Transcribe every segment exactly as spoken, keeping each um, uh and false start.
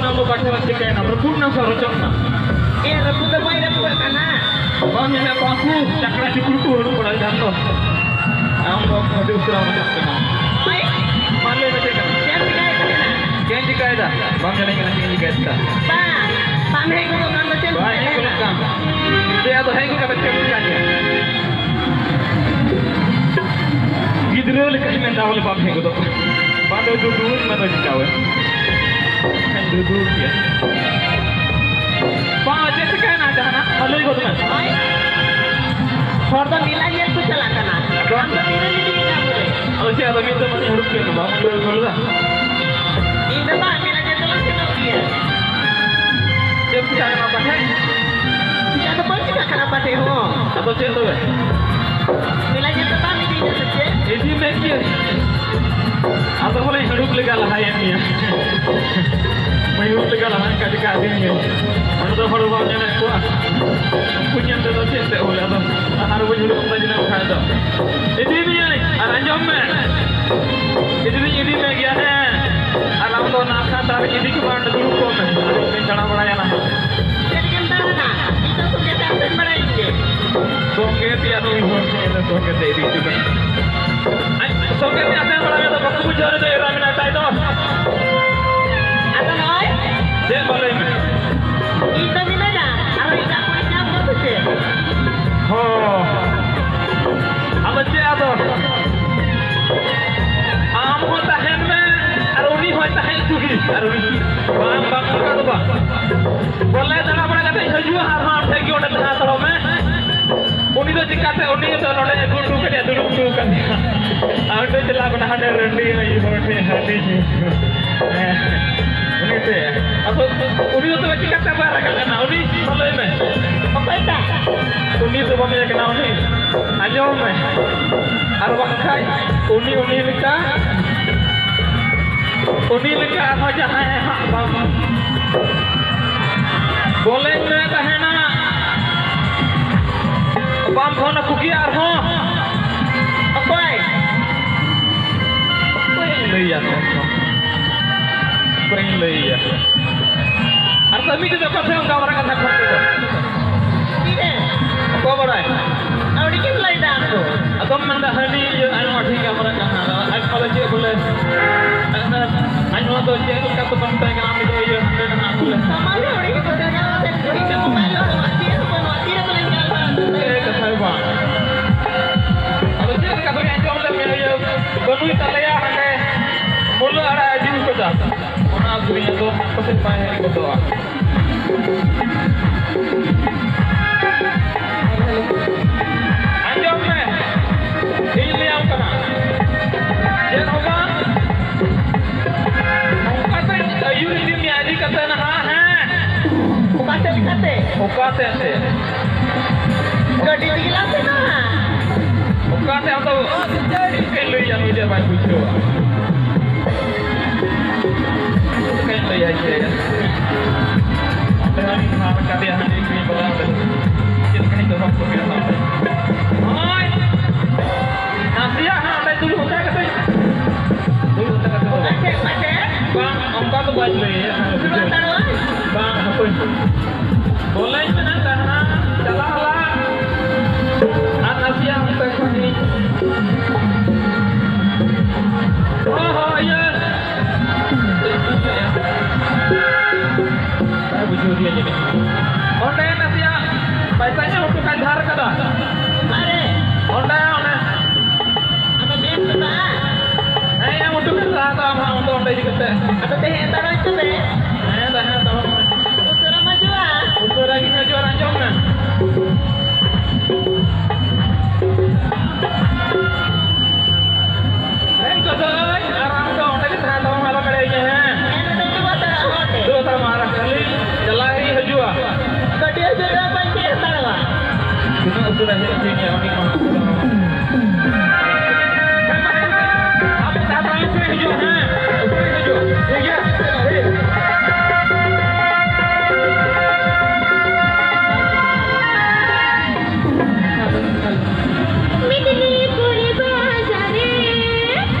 ᱚᱱᱟ ᱫᱚ ᱵᱟᱝ ᱪᱟᱞᱟᱜ ᱪᱤᱠᱟᱹᱭᱮᱱᱟ, ᱨᱟᱹᱯᱩᱫ ᱱᱟ ᱥᱮ ᱨᱚᱪᱚᱜ ᱱᱟ? ᱮ, ᱨᱟᱹᱯᱩᱫ ᱫᱚ ᱵᱟᱭ ᱨᱟᱹᱯᱩᱫ ᱟᱠᱟᱱᱟ᱾ ᱵᱟᱢ ᱧᱮᱞᱮᱫ ᱠᱚᱣᱟ ᱩᱱᱠᱩ ᱪᱟᱠᱲᱟ ᱪᱩᱠᱲᱩ ᱠᱚ ᱦᱩᱲᱩ ᱵᱟᱲᱟᱭ ᱠᱟᱱ ᱫᱚ? ᱟᱢ ᱫᱚ ᱟᱹᱰᱤ ᱩᱥᱟᱹᱨᱟ ᱢᱟᱪᱷᱟᱜ ᱠᱟᱱᱟ᱾ ᱦᱳᱭ᱾ ᱢᱟ ᱞᱟᱹᱭ ᱢᱮ ᱪᱮᱫ ᱠᱟᱱᱟ? ᱪᱮᱫ ᱮᱢ ᱪᱤᱠᱟᱹᱭᱮᱫ ᱛᱟᱦᱮᱱᱟ? ᱪᱮᱫ ᱮᱢ ᱪᱤᱠᱟᱹᱭᱮᱫᱟ? ᱵᱟᱢ ᱧᱮᱞᱮᱫ ᱠᱟᱱᱟ ᱪᱮᱫ ᱤᱧ ᱪᱤᱠᱟᱹᱭᱮᱫ ᱠᱟᱱ? ᱵᱟᱝ, ᱵᱟᱢ ᱦᱮᱡ ᱜᱚᱫᱚᱜ ᱠᱟᱱ ᱫᱚ ᱪᱮᱫ ᱮᱢ ᱵᱟᱭ ᱦᱮᱡ ᱪᱤᱠᱟᱹᱭᱮᱫ ᱜᱚᱫᱚᱜ ᱛᱟᱦᱮᱱᱟ? ᱠᱟᱱ᱾ ᱪᱮᱫ ᱟᱫᱚ ᱦᱮᱡ ᱜᱚᱫ ᱠᱟᱛᱮ ᱪᱮᱫ ᱮᱢ ᱪᱤᱠᱟᱹᱭᱮᱫ? ᱜᱤᱫᱽᱨᱟᱹ ᱞᱮᱠᱟᱧ ᱢᱮᱱᱫᱟ ᱵᱚᱞᱮ ᱵᱟᱢ ᱦᱮᱡ ᱜᱚᱫᱚᱜ ᱠᱟᱱᱟ᱾ ᱵᱟᱝ ᱫᱚ ᱫᱩᱫᱩ, ᱵᱟᱝ ᱫᱚ ᱪᱤᱠᱟᱹᱣᱮ᱾ ᱫᱩᱫᱩ ᱜᱮ᱾ ᱵᱟᱝ, ᱪᱮᱫ ᱪᱤᱠᱟᱹᱭᱮᱱᱟ ᱡᱟᱦᱟᱱᱟᱜ? ᱢᱟ ᱞᱟᱹᱭ ᱜᱚᱫ ᱢᱮ᱾ ᱦᱳᱭ᱾ ᱦᱚᱲ ᱫᱚ ᱢᱮᱞᱟ ᱧᱮᱞ ᱠᱚ ᱪᱟᱞᱟᱜ ᱠᱟᱱᱟ᱾ ᱟᱫᱚ? ᱟᱢ ᱫᱚ ᱛᱤᱨᱮᱢ ᱤᱫᱤᱭᱮᱫᱟ ᱵᱚᱞᱮ? ᱟᱫᱚ ᱪᱮᱫ, ᱟᱫᱚ ᱢᱤᱫ ᱫᱚ ᱢᱟᱱᱮ ᱦᱩᱲᱩ ᱠᱮᱫ ᱫᱚ ᱵᱟᱢ ᱞᱟᱹᱭ ᱜᱚᱫ ᱞᱮᱫᱟ? ᱤᱧ ᱫᱚ ᱵᱟᱝ, ᱢᱮᱞᱟ ᱧᱮᱞ ᱫᱚᱞᱟᱝ ᱥᱮᱱᱚᱜ ᱜᱮᱭᱟ᱾ ᱪᱮᱫ ᱮᱢ ᱪᱤᱠᱟᱹ ᱠᱟᱱᱟ ᱯᱟᱴᱷᱮ? ᱪᱤᱠᱟᱹ ᱫᱚ ᱵᱟᱹᱧ ᱪᱤᱠᱟᱹ ᱠᱟᱱᱟ ᱯᱟᱴᱷᱮ ᱦᱚᱸ᱾ ᱟᱫᱚ ᱪᱮᱫ ᱛᱚᱵᱮ? ᱢᱮᱞᱟ ᱧᱮᱞ ᱫᱚ ᱵᱟᱢ ᱤᱫᱤᱧᱟ ᱥᱮ ᱪᱮᱫ? ᱤᱫᱤ ᱢᱮ ᱠᱤ? ᱟᱫᱚ ᱵᱚᱞᱮ ᱦᱟᱹᱲᱩᱵ ᱞᱮᱠᱟ ᱞᱟᱦᱟᱭᱮᱱ ᱜᱮᱭᱟ᱾ ᱢᱟᱹᱭᱩᱨ ᱞᱮᱠᱟ ᱞᱟᱦᱟ ᱞᱮᱱᱠᱷᱟᱱ ᱪᱤᱠᱟᱹ ᱟᱹᱫᱤᱧ ᱜᱮ᱾ ᱚᱸᱰᱮ ᱫᱚ ᱦᱚᱲ ᱵᱟᱢ ᱧᱮᱞᱮᱫ ᱠᱚᱣᱟ᱾ ᱩᱱᱠᱩ ᱧᱮᱞ ᱛᱮᱫᱚ ᱪᱮᱫ ᱛᱮ ᱵᱚᱞᱮ ᱟᱫᱚ ᱟᱨ ᱵᱟᱹᱧ ᱦᱟᱹᱲᱩᱵ ᱫᱟ ᱡᱤᱱᱟᱹ ᱵᱟᱠᱷᱟᱡ ᱫᱚ᱾ ᱤᱫᱤ ᱢᱮᱭᱟᱹᱧ ᱟᱨ ᱟᱸᱡᱚᱢ ᱢᱮ᱾ ᱤᱫᱤ ᱫᱩᱧ ᱤᱫᱤ ᱢᱮ ᱜᱮᱭᱟ, ᱦᱮᱸ᱾ ᱟᱨ ᱟᱢ ᱫᱚ ᱚᱱᱟ ᱟᱠᱷᱲᱟ ᱛᱟᱞᱟ ᱨᱮ ᱤᱫᱤ ᱠᱚᱢᱮ, ᱚᱸᱰᱮ ᱫᱩᱲᱩᱵ ᱠᱚᱜ ᱢᱮ᱾ ᱟᱨ ᱤᱧ ᱫᱩᱧ ᱫᱟᱬᱟ ᱵᱟᱲᱟᱭᱟ ᱱᱟᱦᱟᱜ᱾ ᱪᱮᱫ ᱞᱟᱹᱜᱤᱫ ᱮᱢ ᱫᱟᱬᱟᱱᱟ? ᱤᱧ ᱫᱚ ᱥᱚᱸᱜᱮ ᱛᱮ ᱟᱥᱮᱱ ᱵᱟᱲᱟᱭᱤᱧ ᱢᱮ᱾ ᱥᱚᱸᱜᱮ ᱛᱮᱭᱟᱜ ᱫᱚ ᱩᱭᱦᱟᱹᱨ ᱢᱮ, ᱤᱧ ᱫᱚ ᱥᱚᱸᱜᱮ ᱛᱮ ᱤᱫᱤ ᱦᱚᱪᱚ ᱠᱟᱜ᱾ ᱟᱡ ᱥᱚᱸᱜᱮ ᱛᱮ ᱟᱥᱮᱱ ᱵᱟᱲᱟ ᱢᱮ ᱫᱚ ᱵᱟᱠᱚ ᱵᱩᱡᱷᱟᱹᱣ ᱨᱮᱫᱚ ᱮᱨᱟ ᱢᱮᱱᱟᱭ ᱛᱟᱭ ᱫᱚ᱾ ᱟᱫᱚ ᱱᱚᱜᱼᱚᱭ᱾ ᱪᱮᱫ ᱢᱟ ᱞᱟᱹᱭ ᱢᱮ? ᱤᱧ ᱫᱚ ᱢᱤᱱᱟᱹᱧᱟ, ᱟᱨᱚ ᱮᱴᱟᱜ ᱠᱩᱲᱤ ᱧᱟᱢ ᱠᱚ ᱥᱮ ᱪᱮᱫ? ᱦᱚᱸ᱾ ᱟᱫᱚ ᱪᱮᱫ ᱟᱫᱚ? ᱟᱢ ᱦᱚᱸ ᱛᱟᱦᱮᱱ ᱢᱮ, ᱟᱨ ᱩᱱᱤ ᱦᱚᱸᱭ ᱛᱟᱦᱮᱸ ᱦᱚᱪᱚ ᱜᱮ᱾ ᱟᱨ ᱩᱱᱤ ᱵᱟᱝ, ᱵᱟᱝ, ᱚᱱᱠᱟ ᱫᱚ ᱵᱟᱝ᱾ ᱵᱚᱞᱮ ᱫᱟᱬᱟ ᱵᱟᱲᱟ ᱠᱟᱛᱮ ᱦᱤᱡᱩᱜᱼᱟ, ᱟᱨᱦᱚᱸ ᱟᱢ ᱴᱷᱮᱱ ᱜᱮ ᱚᱸᱰᱮ ᱛᱟᱦᱮᱸ ᱦᱟᱛᱟᱲᱚᱜ ᱢᱮ᱾ ᱩᱱᱤ ᱫᱚ ᱪᱤᱠᱟᱹᱛᱮ, ᱩᱱᱤ ᱫᱚ ᱱᱚᱰᱮ ᱟᱹᱜᱩ ᱦᱚᱴᱚ ᱠᱟᱫᱮᱭᱟ, ᱫᱩᱲᱩᱵ ᱦᱚᱴᱚ ᱠᱟᱫᱮᱭᱟ᱾ ᱟᱨ ᱚᱸᱰᱮ ᱪᱟᱞᱟᱣ ᱠᱟᱱᱟ, ᱦᱟᱸᱰᱮ ᱨᱟᱺᱰᱤ ᱟᱭᱳ ᱦᱚᱲ ᱴᱷᱮᱱ ᱦᱟᱺᱰᱤ ᱧᱩ᱾ ᱦᱮᱸ, ᱩᱱᱤ ᱛᱮ᱾ ᱟᱫᱚ ᱩᱱᱤ ᱫᱚ ᱛᱚᱵᱮ ᱪᱤᱠᱟᱹᱛᱮ ᱵᱟᱭ ᱨᱟᱠᱟᱵ ᱠᱟᱱᱟ? ᱩᱱᱤ ᱢᱟ ᱞᱟᱹᱭ ᱢᱮ᱾ ᱚᱠᱚᱭᱴᱟᱜ? ᱩᱱᱤ ᱫᱚ ᱵᱟᱢ ᱤᱭᱟᱹ ᱠᱟᱱᱟ, ᱩᱱᱤ᱾ ᱟᱸᱡᱚᱢ ᱢᱮ᱾ ᱟᱨ ᱵᱟᱝᱠᱷᱟᱡ ᱩᱱᱤ, ᱩᱱᱤ ᱞᱮᱠᱟ, ᱩᱱᱤ ᱞᱮᱠᱟ ᱟᱨᱦᱚᱸ ᱡᱟᱦᱟᱸᱭ ᱦᱟᱸᱜ ᱵᱟᱢ ᱵᱚᱞᱮᱧ ᱢᱮ ᱛᱟᱦᱮᱱᱟ᱾ ᱵᱟᱢ ᱯᱷᱳᱱᱟ ᱠᱩᱠᱤ ᱟᱨᱦᱚᱸ? ᱚᱠᱚᱭ? ᱚᱠᱚᱭᱤᱧ ᱞᱟᱹᱭᱟ ᱱᱚᱣᱟ ᱫᱚ? ᱚᱠᱚᱭᱤᱧ ᱞᱟᱹᱭᱟ? ᱠᱟᱹᱢᱤ ᱛᱮᱫᱚ ᱚᱠᱟ ᱥᱮᱫ ᱚᱱᱠᱟ ᱢᱟᱨᱟᱝ ᱠᱟᱛᱷᱟ ᱠᱷᱚᱱ ᱛᱮᱫᱚ? ᱛᱤᱨᱮ? ᱚᱠᱚᱭ ᱵᱟᱲᱟᱭ? ᱟᱹᱣᱲᱤ ᱜᱮᱢ ᱞᱟᱹᱭᱫᱟ ᱟᱢ ᱫᱚ᱾ ᱟᱫᱚᱢ ᱢᱮᱱᱫᱟ, "ᱦᱟᱹᱱᱤ ᱤᱭᱟᱹ ᱟᱭᱢᱟ ᱴᱷᱤᱠ ᱜᱮᱭᱟ, ᱢᱟᱨᱟᱝ ᱠᱟᱛᱷᱟ ᱫᱚ ᱟᱡ ᱢᱟ ᱫᱚ ᱪᱮᱫ ᱵᱚᱞᱮ?" ᱟᱡ ᱱᱚᱣᱟ ᱫᱚ ᱪᱮᱫ ᱞᱮᱠᱟ ᱛᱮ ᱵᱟᱝ ᱛᱟᱦᱮᱸ ᱠᱟᱱᱟ, ᱟᱢ ᱫᱚ ᱤᱭᱟᱹ ᱦᱟᱸᱰᱮ ᱱᱟᱦᱟᱜ ᱵᱚᱞᱮ᱾ ᱥᱟᱢᱟᱝ ᱨᱮ ᱟᱹᱣᱲᱤ ᱜᱮ ᱠᱟᱛᱷᱟ ᱠᱟᱱᱟ, ᱥᱮ ᱴᱷᱤᱠ ᱜᱮ ᱢᱳᱵᱟᱭᱤᱞ ᱦᱚᱸ ᱵᱟᱹᱱᱩᱜᱼᱟ, ᱪᱮᱫ ᱦᱚᱸ ᱵᱟᱹᱱᱩᱜᱼᱟ, ᱛᱤᱨᱮ ᱛᱟᱞᱟᱧ ᱧᱮᱞ ᱵᱟᱲᱟ ᱠᱮᱫᱟ? ᱮ, ᱠᱟᱛᱷᱟ ᱜᱮ ᱵᱟᱝ᱾ ᱟᱫᱚ ᱪᱮᱫ ᱞᱮᱠᱟ ᱫᱚᱧ ᱟᱸᱡᱚᱢ ᱞᱮᱫ ᱢᱮᱭᱟ, ᱤᱭᱟᱹ ᱵᱟᱹᱱᱩᱭ ᱛᱟᱞᱮᱭᱟ ᱦᱟᱸᱰᱮ ᱢᱩᱞᱟᱹ ᱟᱲᱟ ᱤᱫᱤ ᱠᱟᱫᱟ᱾ ᱚᱱᱟ ᱟᱹᱠᱷᱨᱤᱧ ᱟᱫᱚ ᱯᱟᱥᱮᱡ ᱵᱟᱭ ᱦᱮᱡ ᱜᱚᱫᱚᱜᱼᱟ᱾ ᱟᱸᱡᱚᱢ ᱢᱮ, ᱤᱧ ᱞᱟᱹᱭᱟᱢ ᱠᱟᱱᱟ, ᱪᱮᱫ ᱦᱚᱸ ᱵᱟᱝ᱾ ᱚᱱᱠᱟ ᱛᱮ ᱟᱹᱭᱩᱨ ᱤᱫᱤ ᱢᱮᱭᱟ ᱤᱫᱤ ᱠᱟᱛᱮ ᱱᱟᱦᱟᱜ, ᱦᱮᱸ᱾ ᱚᱠᱟ ᱥᱮᱫ ᱞᱮᱠᱟᱛᱮ? ᱚᱠᱟ ᱥᱮᱫ ᱛᱮ? ᱜᱟᱹᱰᱤ ᱛᱮᱜᱮ ᱞᱟᱝ ᱥᱮᱱᱚᱜᱼᱟ᱾ ᱚᱠᱟ ᱥᱮᱫ ᱟᱫᱚ? ᱪᱮᱫ ᱞᱟᱹᱭᱟ, ᱱᱩᱭ ᱫᱚ ᱵᱟᱭ ᱵᱩᱡᱷᱟᱹᱣᱟ᱾ ᱪᱮᱫ ᱞᱮᱠᱟᱧ ᱞᱟᱹᱭᱟ ᱡᱮ, ᱚᱸᱰᱮ ᱦᱚᱸ ᱢᱤᱫ ᱫᱷᱟᱣ ᱠᱟᱫᱮᱭᱟ, ᱦᱟᱺᱰᱤ ᱟᱹᱠᱷᱨᱤᱧ ᱵᱟᱞᱟ ᱚᱸᱰᱮ᱾ ᱪᱮᱫ ᱞᱮᱠᱟᱧ ᱫᱚᱦᱚ ᱠᱚᱜᱮᱭᱟ ᱦᱟᱸᱜ᱾ ᱦᱳᱭ᱾ ᱱᱟᱥᱮᱭᱟᱜ ᱦᱟᱸᱜ ᱚᱸᱰᱮ ᱫᱩᱲᱩᱵ ᱦᱟᱛᱟᱲ ᱠᱟᱛᱮ᱾ ᱫᱩᱲᱩᱵ ᱦᱟᱛᱟᱲ ᱠᱟᱛᱮ ᱫᱚ ᱵᱟᱝ᱾ ᱯᱟᱪᱮ, ᱯᱟᱪᱮ᱾ ᱵᱟᱝ, ᱚᱱᱠᱟ ᱫᱚ ᱵᱟᱹᱧ ᱞᱟᱹᱭᱟ᱾ ᱫᱩᱲᱩᱵ ᱦᱟᱛᱟᱲᱚᱜᱼᱟ᱾ ᱵᱟᱝ, ᱦᱟᱯᱳᱭ᱾ ᱵᱚᱞᱮᱧ ᱢᱮᱱᱟ ᱛᱟᱦᱮᱱᱟ, ᱪᱟᱞᱟᱜ ᱟᱞᱟᱝ᱾ ᱟᱨ ᱱᱟᱥᱮᱭᱟᱜ ᱚᱱᱛᱮ ᱠᱷᱚᱱ ᱜᱮ᱾ ᱦᱚᱸ, ᱦᱚᱸ, ᱤᱭᱟᱹ᱾ ᱵᱟᱭ ᱵᱩᱡᱷᱟᱹᱣ ᱜᱮᱭᱟ ᱡᱟᱹᱱᱤᱡ᱾ ᱚᱸᱰᱮ ᱱᱟᱥᱮᱭᱟᱜ ᱯᱟᱭᱥᱟᱧ ᱮᱢ ᱦᱚᱴᱚ ᱠᱟᱜ ᱫᱷᱟᱨ ᱠᱟᱫᱟ᱾ ᱚᱠᱟᱨᱮ? ᱚᱸᱰᱮ, ᱚᱸᱰᱮ᱾ ᱟᱫᱚ ᱵᱮᱝᱠ ᱨᱮ ᱵᱟᱝ? ᱦᱮᱸ, ᱮᱢ ᱦᱚᱴᱚ ᱠᱟᱜ ᱫᱷᱟᱨ ᱫᱚ ᱟᱢ ᱦᱟᱸᱜ ᱚᱸᱰᱮ, ᱚᱸᱰᱮ ᱤᱫᱤ ᱠᱟᱛᱮ᱾ ᱟᱫᱚ ᱛᱮᱦᱮᱧ ᱦᱟᱛᱟᱲ ᱦᱚᱪᱚ ᱢᱮ᱾ ᱦᱮᱸ, ᱛᱟᱦᱮᱸ ᱦᱟᱛᱟᱲ ᱢᱮ᱾ ᱩᱥᱟᱹᱨᱟᱢ ᱦᱤᱡᱩᱜᱼᱟ᱾ ᱩᱥᱟᱹᱨᱟ ᱜᱤᱧ ᱦᱤᱡᱩᱜᱼᱟ, ᱟᱸᱡᱚᱢ ᱢᱮ᱾ ᱦᱮᱡ ᱜᱚᱫᱚᱜ ᱟᱹᱧ, ᱟᱨ ᱟᱢ ᱫᱚ ᱚᱸᱰᱮ ᱜᱮ ᱛᱟᱦᱮᱸ ᱛᱟᱵᱚᱱ, ᱟᱞᱚᱢ ᱮᱲᱮᱭᱤᱧᱟ, ᱦᱮᱸ? ᱦᱮᱸ, ᱱᱚᱰᱮ ᱫᱩᱲᱩᱵ ᱦᱟᱛᱟᱲᱚᱜ ᱢᱮ᱾ ᱫᱩᱲᱩᱵ ᱦᱟᱛᱟᱲ ᱢᱮ, ᱟᱨ ᱠᱷᱟᱹᱞᱤ ᱪᱟᱞᱟᱜ ᱜᱮ ᱦᱤᱡᱩᱜᱼᱟ᱾ ᱜᱟᱹᱰᱤ ᱦᱤᱡᱩᱜ ᱨᱮ ᱵᱟᱹᱧ ᱫᱮᱡ ᱦᱟᱛᱟᱲᱚᱜᱼᱟ᱾ ᱛᱤᱱᱟᱹᱜ ᱩᱥᱟᱹᱨᱟ ᱦᱮᱡ ᱦᱚᱪᱚᱧᱟ, ᱩᱱᱤ ᱢᱟ ᱩᱥᱟᱹᱨᱟ ᱢᱟ᱾ ᱦᱮᱸ, ᱢᱟ, ᱦᱮᱡ ᱢᱮ᱾ ᱟᱢ ᱫᱚ ᱛᱟᱲᱟᱛᱟᱲᱤ ᱩᱥᱟᱹᱨᱟ ᱦᱤᱡᱩᱜ, ᱦᱮᱸ? ᱩᱥᱟᱹᱨᱟ ᱦᱤᱡᱩᱜ᱾ ᱴᱷᱤᱠ ᱜᱮᱭᱟ? ᱦᱮᱸ᱾ ᱢᱮᱫᱽᱱᱤᱯᱩᱨ ᱵᱟᱡᱟᱨ ᱨᱮ,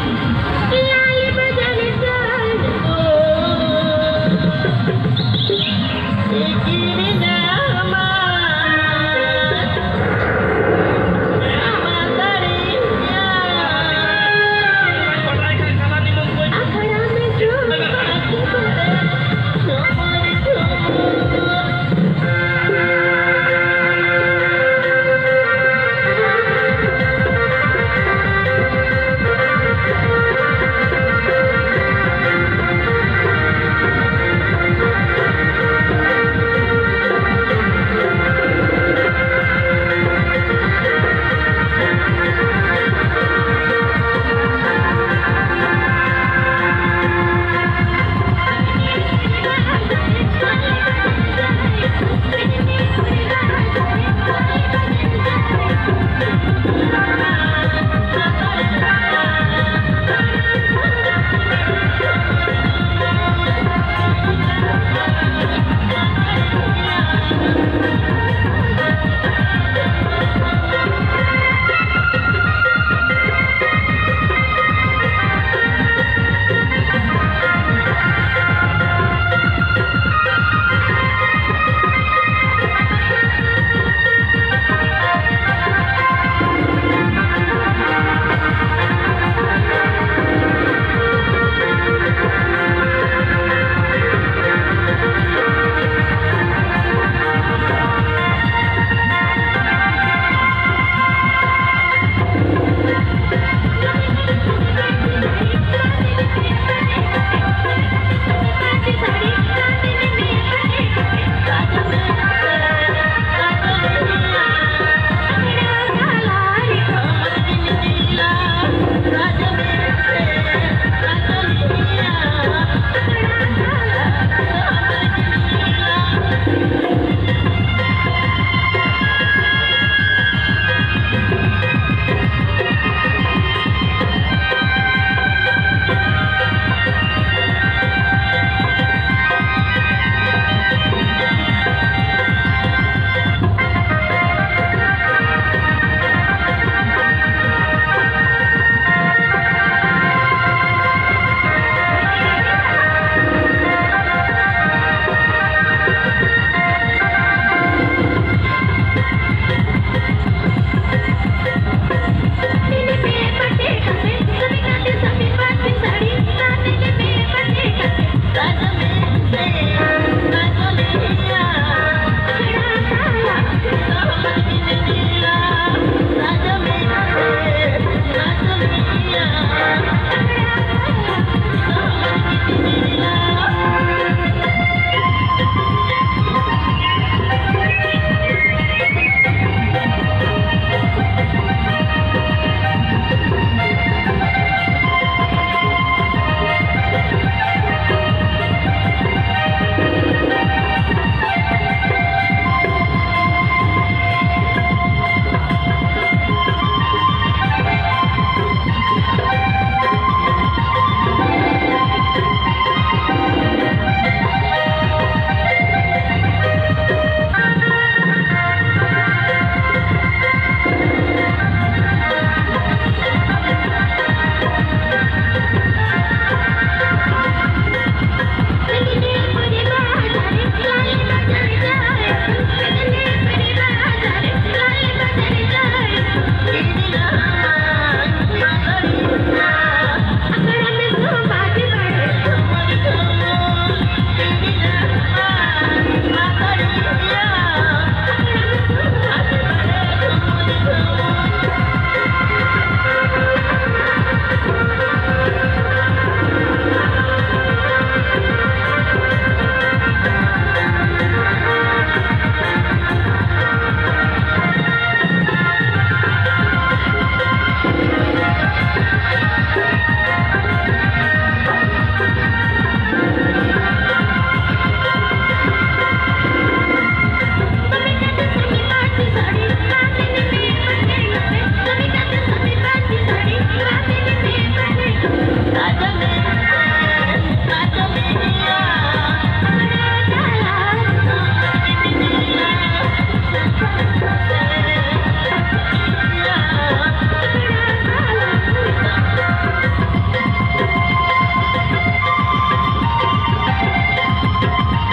ᱞᱟᱞ ᱵᱟᱡᱟᱨ ᱥᱟᱡᱽ ᱠᱚ᱾